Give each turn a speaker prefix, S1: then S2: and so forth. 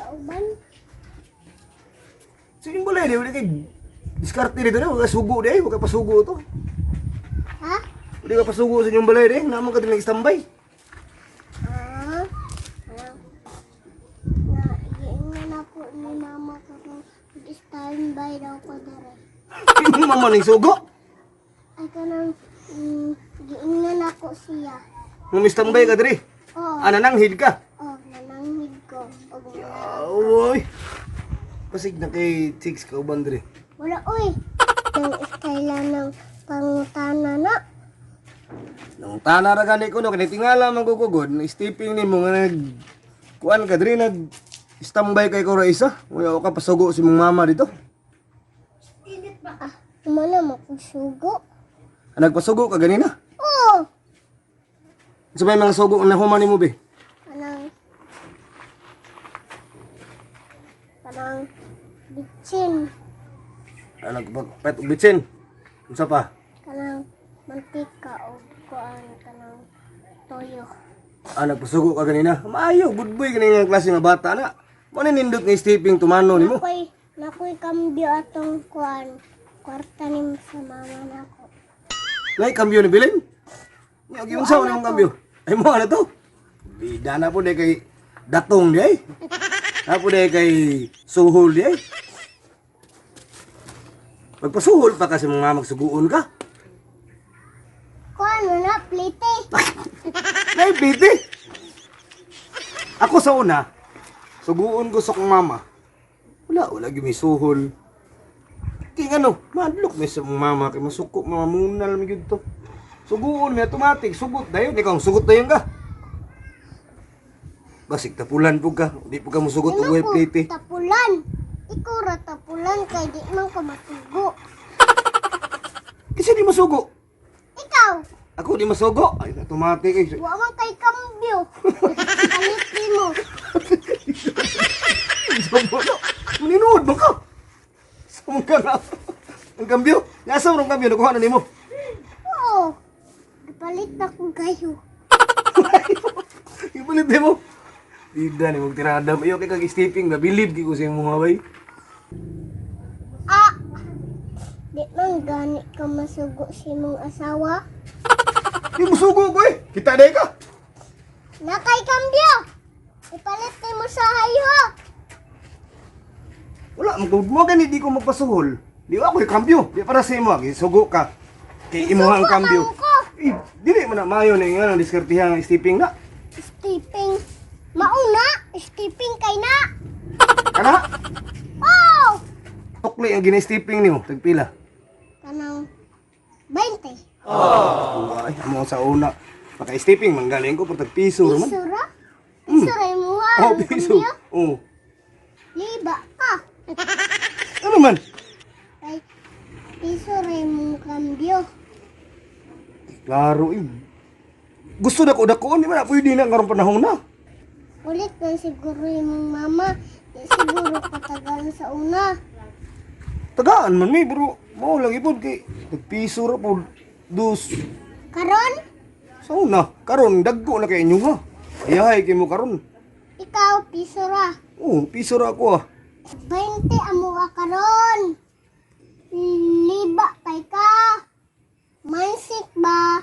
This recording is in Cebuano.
S1: Kauban.
S2: Sige mo lang, di kay diskarte dito na, wala sugo di, wala pasugo to.
S1: Ha?
S2: Wala ka pasugo sa inyong balay di, naman ka din nag-standby.
S1: Ah, ah. Na, giingon ako ni mama karon standby daw ko dere.
S2: Imong mama ning sugo.
S1: Ay kanang giingon ako siya.
S2: Nung standby ka diri.
S1: Oh,
S2: Ana nang hid ka.
S1: oh, nananghid ko. Og wala.
S2: Oy. Pasig na kay chicks ka uban diri.
S1: Wala oy. Ang istayla ng pangutana na.
S2: Nang tana ra gani ko no kay tingala man ko kugod, stepping nimo nga nag kuan ka diri nag standby kay ko ra isa. Wala ka pasugo si mong mama dito.
S1: Ah, humana mo kog sugo.
S2: Ah, nagpasugo ka ganina.
S1: Oh,
S2: Sa may mga sugo na human nimo be.
S1: kanang kanang bitsin,
S2: Ah, nagpapet og bitsin. Unsa pa?
S1: Kanang mantika og kuan kanang toyo.
S2: Ah, nagpasugo ka ganina. Maayo, good boy ganina nga klase nga bata na. Mo ni nindot nga stepping tumano nimo.
S1: Nakoy nakoy kambyo atong kuan kwarta ni sa mama nako.
S2: Ngay kambyo ni bilin. Nya giunsa ni mong kambyo? Ay mo ano to? Bida na po di kay datong di ay. Na po di kay suhol di ay. Pagpasuhol pa kasi mga magsuguon ka.
S1: Kuan na plite.
S2: Nay, piti. Ako sa una, suguon ko sa kong mama. Wala, wala gyud may suhol. Kaya ano, madlok may sa mong mama kay masuko, mamunal mi gyud to. Suguon mi automatic, sugot dayon ikaw sugot dayon ka. Basig tapulan po ka, di po ka musugot og
S1: Ano
S2: way
S1: ko,
S2: plate.
S1: tapulan. Ikaw ra tapulan kay di man ka masugo.
S2: Kasi di masugo.
S1: Ikaw,
S2: Ako di masugo. Ay, automatic eh.
S1: wa man kay kambyo. Kaliti mo.
S2: Sugo. Maninuod ba ka? Sa mong ka na. Ang kambyo. Nasa mo ang kambyo, nakuha na nimo.
S1: Oo. Gipalit na ko kayo.
S2: Ipalit mo. Bida ni mong tirada. Iyo kay kag stepping na believe gyud ko sa imong mga bay.
S1: Ah! Di man gani ka masugo si mong asawa.
S2: Di musugo ko eh. Kita day ka.
S1: Nakay kambyo! Ipalit ni mo sa hayo!
S2: Wala man gud mo gani di ko magpasuhol. Di ako kambyo. Di para sa imo sugo ka. Kay imo ang
S1: Sugo
S2: kambyo.
S1: man ko.
S2: Eh, dili man na maayo na nga ang diskartehan ang stepping na.
S1: Stepping. Mauna! Stepping kay na!
S2: Kana
S1: Oh!
S2: tukli ang gina-stepping nimo tagpila.
S1: Kanang 20.
S2: Ay, amo sa una. Maka-stepping manggaling ko por tag piso ra man.
S1: Piso ra? Piso ra mo
S2: Oh,
S1: ang
S2: piso.
S1: kambyo?
S2: Oh.
S1: Liba ka.
S2: Ano man?
S1: Kay piso ra mo kambyo.
S2: Klaro eh. Gusto na ko dakoon, di ba na pwede na karong panahon na.
S1: Ulit man siguro yung mama. Di siguro katagal sa una.
S2: Tagaan man mi bro. Mao lang ipod kay nagpiso ra pod dus
S1: Karon,
S2: sa una. Karon dagko na kay inyo ha. Ayahay kay mo karon.
S1: ikaw piso ra.
S2: Oh, piso ra ako ah.
S1: 20 amo ka karon. Liba kay ka. Mansik ba?